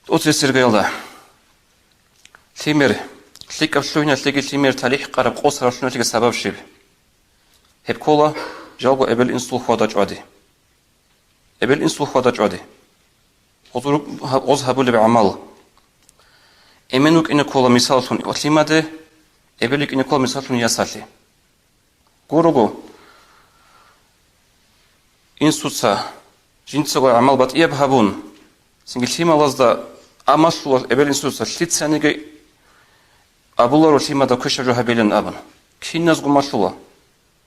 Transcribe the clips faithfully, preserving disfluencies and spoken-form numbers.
ТӀоцесергаялда лъимер, лъикӀаб лъугьиналъеги лъимер талихӀ къараб къосаралъуналъеги сабаб щиб? Гьеб ккола жалго эбел-инсул хьвада-чӀвади. Эбел-инсул хьвада-чӀвади. Гъоз ру-, гъоз гьабулеб гӀамал. Эмен вукӀине ккола мисаллъун лъимаде, эбел йикӀине ккола мисаллъун ясалъе. Гурого, инсуца жинцаго гӀамал батӀияб гьабун, цинги лъималазда а малъула эбел-инсуца лъицаниги абуларо лъимада квешаб жо гьабилин абун. Киназго малъула.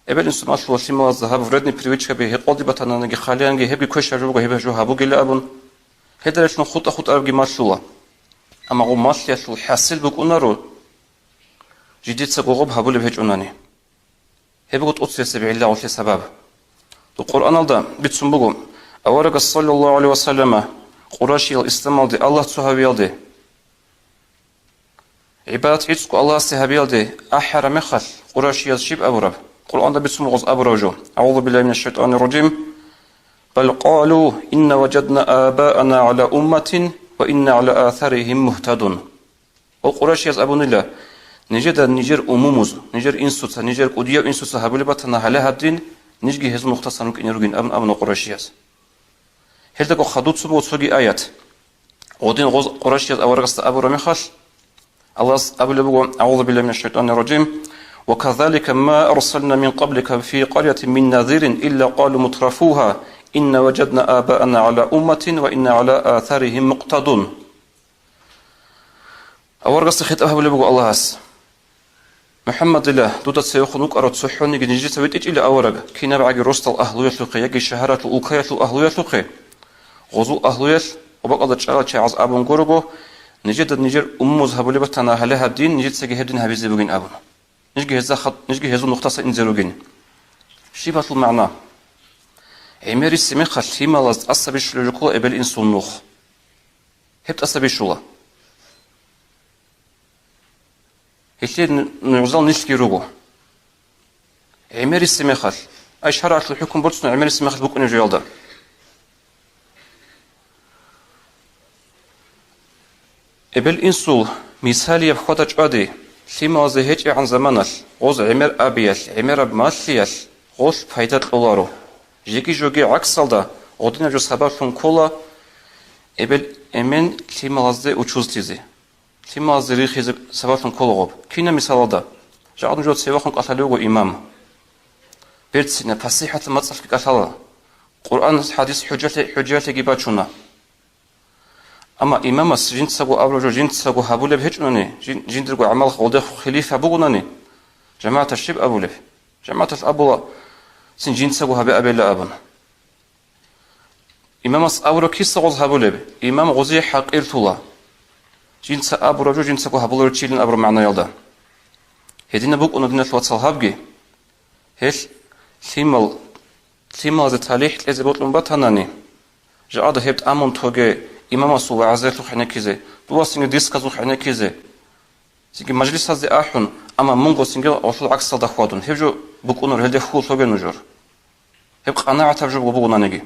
Эбел-инсу малъула лъималазда гьаб вредный привычкаби гьекъолде батананиги халиянги гьебги квешаб жо буго, гьеб жо гьабугила абун. Гьедаралъун хутӀа-хутӀарабги малъула. Амма гъо малъиялъул хӀасил букӀунаро жидеца гъогъоб гьабулеб гьечӀунани. Гьеб буго тӀоцесеб гӀиллагъулъе сабаб. Дов Къуръаналда бицун буго, аварагас, саллаллагьу гӀалайгьи ва саллама, къурайшиял исламалде, Аллагь цо гьавиялде, гӀибадат гӀицӀго Аллагьасде гьабиялде ахӀараб мехалъ, къурайшияз щиб абураб? Къуръанда бицун буго гъоз абураб жо. АгӀузу биллагьи минаш шайтӀанир ражим. Бал къалу, инна важадна абаана гӀала умматин ва инна гӀала асаригьим мугьтадун. Гьел къурайшияз абунила, нижеда нижер умумуз, нижер инсуца, нижер кӀудияв инсуца гьабулеб батана гьале гьадин, нижги гьезул нухтасан рукӀине ругин абун абуна къурайшияз. Гьелдаго хадуб цо буго цоги аят. Гъодин гъоз къурайшияз аварагасда абураб мехалъ, Аллагьас абулеб буго, агӀузу биллагьи минаш шайтӀанир ражим, «Ва казалика ма арсална мин къаблика фи къарятин мин назирин илла къалу мутрафугьа, инна важадна абаана гӀала умматин ва инна гӀала асаригьим мугьтадун». Аварагасда хитӀаб гьабулеб буго Аллагьас. МухӀаммадила, дуда цевехун вукӀарав цохӀониги нижеца витӀичӀила авараг, кинабгӀаги росдал агьлуялъухъе яги шагьаралъул улкаялъул агьлуялъухъе, гъозул агьлуялъ ва бакӀалда чӀарал чагӀаз абун гурого, нижеда нижер умумуз гьабулеб батана гьале гьаб дин, нижецаги гьеб дин гьабизе бугин абун. Нижги гьезда хат-, нижги гьезул нухтаса инзе ругин. Щиб гьалъул магӀна? ГӀемерисеб мехалъ лъималаз тӀаса бищулеб жо ккола эбел-инсул нух. Гьеб тӀаса бищула. Гьелъие ну-, нугӀзал нилъги руго. ГӀемерисеб мехалъ, ай шаргӀалъул хӀукму борцун гӀемерисеб мехалъ букӀунеб жоялда. Эбел-инсул мисалияб хьвада-чӀвади лъималазе гьечӀегӀан заманалъ, гъоз гӀемер абиялъ, гӀемераб малъиялъ гъолъ пайда кьоларо. Жеги-жоги гӀаксалда, гъодинаб жо сабаблъун ккола эбел-эмен лъималазде учузлъизе. Лъималазде рихизе сабаблъун ккола гъоб. Кинаб мисалалда? Жагъад нужер цевехун кӀалъалев вуго имам. Берцина, пасихӀатаб мацӀалъги кӀалъала. Къуръан, хӀадис хӀужалъе-, хӀужаялъеги бачуна. Амма имамас жинцаго абураб жо жинцаго гьабулеб гьечӀунани, жин-, жиндирго гӀамал гъолдехъ хилифаб бугунани, жамагӀатас щиб абулеб? ЖамагӀаталъ абула, цин жинцаго гьабе абейилан абун. Имамас абураб киса гъоз гьабулеб? Имам гъозие хӀакъирлъула. Жинца абураб жо жинцаго гьабуларев чилан абураб магӀнаялда. Гьединаб букӀуна, диналъ вацал, гьабги. Гьелъ лъимал, лъималазе талихӀ кьезе бокьун батанани, жагӀада гьеб тӀамун тоге имамасул вагӀзаялъухъ гӀенеккизе, дуласинги дисказухъ гӀенеккизе, цинги мажлисазде ахӀун, амма мунго цинги гъолъул гӀаксалда хьвадун, гьеб жо букӀунар, гьелде хьул лъоге нужер. Гьеб къанагӀатаб жо бугонаниги.